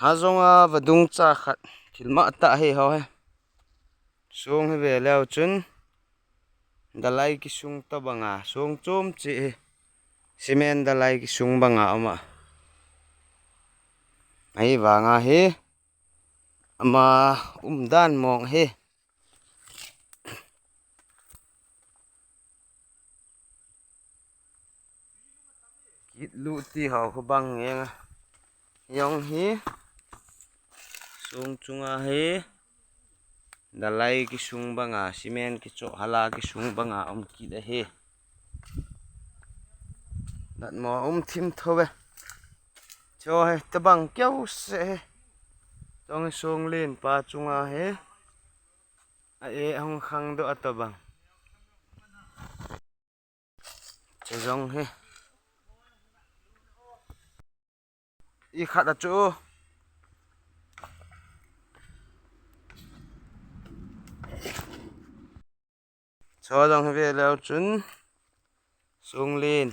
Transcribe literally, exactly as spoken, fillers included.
Ha jong a vadung cha khat thil ma ta hi ho he. Song hi ve leu chun dalai kisung ta banga song chom chi hi. Cement dalai kisung banga ama. Ahi vanga hi ama umdan mong hi. Kit lu ti ho khu bang nge nga. Jong hi song chunga hi dalai kisung banga cement kicho hala kisung banga um kit ahi. Datmo um thim tho ve. Cho hi tabang keu se hi. Jong hi song len pa chunga hi. A e hung khang do atabang. Chu jong hi. I khat a chu. Chu jong hi ve leu chun. Song len.